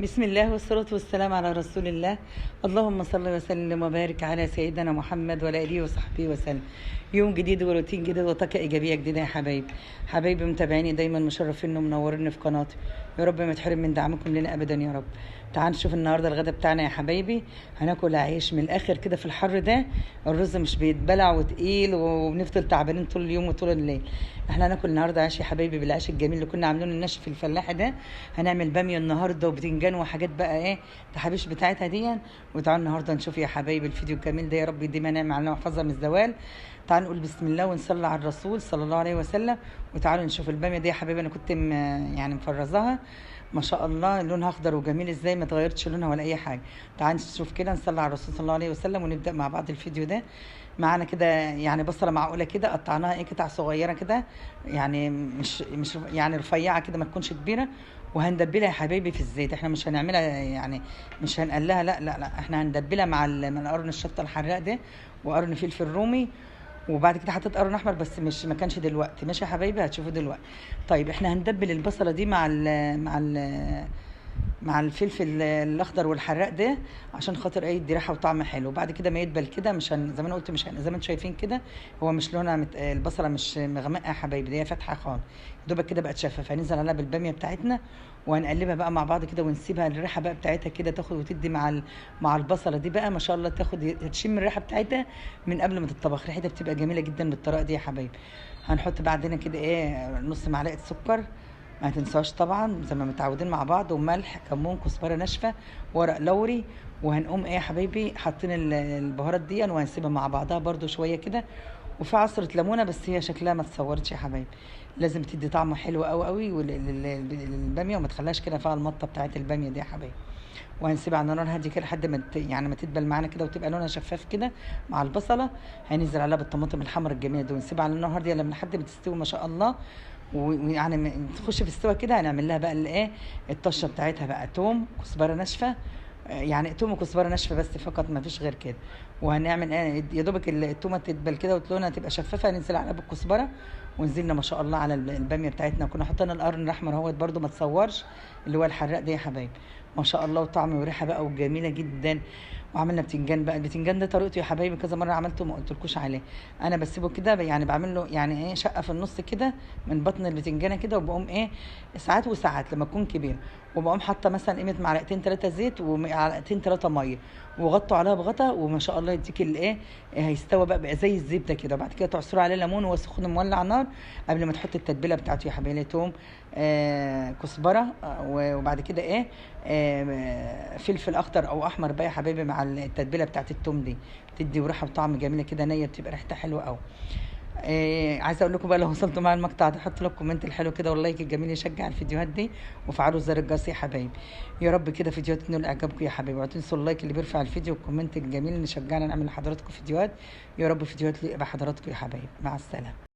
بسم الله والصلاة والسلام على رسول الله. اللهم صل وسلم وبارك على سيدنا محمد وعلى آله وصحبه وسلم. يوم جديد وروتين جديد وطاقة إيجابية جديدة يا حبايب. حبايبي متابعيني دايما مشرفين ومنورين في قناتي، يا رب ما تحرم من دعمكم لنا أبدا يا رب. تعالوا نشوف النهارده الغدا بتاعنا يا حبايبي. هناكل عيش من الآخر كده في الحر ده، الرز مش بيتبلع وتقيل وبنفضل تعبانين طول اليوم وطول الليل. احنا هناكل النهارده عيش يا حبايبي بالعيش الجميل اللي كنا عاملينه الناشف الفلاحي ده. هنعمل باميه النهارده وبتنجان وحاجات بقى ايه التحابيش بتاعتها دي. وتعالوا النهارده نشوف يا حبايبي الفيديو الجميل ده، يا رب يديم نعمه علينا ويحفظها من الزوال. تعالوا نقول بسم الله ونصلي على الرسول صلى الله عليه وسلم. وتعالوا نشوف الباميه دي يا حبايبي، انا كنت يعني مفرزاها ما شاء الله، لونها اخضر وجميل ازاي، ما اتغيرتش لونها ولا اي حاجة. تعالوا نشوف كده، نصلي على الرسول صلى الله عليه وسلم ونبدا مع بعض الفيديو ده. معانا كده يعني بصله معقولة كده، قطعناها ايه قطع صغيرة كده، يعني مش يعني رفيعة كده، ما تكونش كبيرة. وهندبلها يا حبايبي في الزيت، احنا مش هنعملها يعني مش هنقلها، لا لا لا، احنا هندبلها مع قرن الشطه الحراق ده وقرن فلفل رومي، وبعد كده حطيت قرن احمر بس مش ما كانش دلوقتي. ماشي يا حبايبي، هتشوفوا دلوقتي. طيب احنا هندبل البصله دي مع الفلفل الاخضر والحراق ده عشان خاطر ايه يدي ريحه وطعم حلو. وبعد كده ما يدبل كده، مش زي ما انا قلت، مش زي ما انتم شايفين كده، هو مش لونها البصله مش مغمقه يا حبايبي، دي هي فاتحة خالص دوبك كده بقت شفافة. هننزل عليها بالباميه بتاعتنا وهنقلبها بقى مع بعض كده، ونسيبها الريحة بقى بتاعتها كده تاخد وتدي مع البصله دي بقى ما شاء الله، تاخد تشم الريحة بتاعتها من قبل ما تتطبخ، ريحتها بتبقى جميلة جدا بالطريقة دي يا حبايبي. هنحط بعدين كده ايه نص معلقه سكر، ما تنساش طبعا زي ما متعودين مع بعض، وملح، كمون، كزبره ناشفة، ورق لوري. وهنقوم ايه يا حبايبي حاطين البهارات دي وهنسيبها مع بعضها برده شوية كده. وفي عصره ليمونه بس هي شكلها ما اتصورتش يا حبايبي، لازم تدي طعمه حلو قوي قوي للباميه، وما تخليهاش كده فيها المطه بتاعت الباميه دي يا حبايبي. وهنسيبها على نار هادية كده لحد ما يعني ما تدبل معانا كده وتبقى لونها شفاف كده مع البصله. هننزل عليها بالطماطم الحمراء الجميلة دي ونسيبها على النار هادية لما لحد ما تستوي ما شاء الله، ويعني تخش في السوا كده. هنعمل لها بقى الايه الطشه بتاعتها بقى، توم، كزبره ناشفة، يعني توم وكزبره ناشفة بس فقط، ما فيش غير كده. وهنعمل ايه يا دوبك التومه تدبل كده وتلونها تبقى شفافة، هننزل عليها بالكزبره. ونزلنا ما شاء الله على الباميه بتاعتنا، وكنا حطينا القرن الاحمر اهوت برده ما تصورش اللي هو الحراق ده يا حبايبي ما شاء الله، وطعم وريحه بقى وجميلة جدا. وعملنا بتنجان بقى، البتنجان ده طريقته يا حبايبي كذا مرة عملته ما قلتلكوش عليه. انا بسيبه كده يعني بعمل له يعني ايه شقه في النص كده من بطن البتنجانه كده، وبقوم ايه ساعات وساعات لما تكون كبيرة، وبقوم حاطه مثلا قيمة معلقتين 3 زيت ومعلقتين 3 مية، وغطوا عليها بغطا، وما شاء الله يديك الايه هيستوى بقى زي الزبدة كده. وبعد كده تعصروا عليه ليمون وهو سخن مولع نار قبل ما تحط التتبيله بتاعته يا حبايبي، توم، كزبره، وبعد كده ايه فلفل اخضر او احمر بقى يا حبايبي مع التتبيله بتاعت التوم دي، بتدي وريحه وطعم جميلة كده نيه، بتبقى ريحتها حلوة قوي. عايزه اقول لكم بقى لو وصلتوا مع المقطع ده حطوا لكم comment الحلو كده وال like الجميل يشجع الفيديوهات دي، وفعلوا زر الجرس يا حبايبي. يا رب كده فيديوهات تنول اعجابكم يا حبايبي، وما تنسوا ال like اللي بيرفع الفيديو وال comment الجميل اللي يشجعنا نعمل لحضراتكم فيديوهات. يا رب فيديوهات تليق بحضراتكم يا حبايبي. مع السلامة.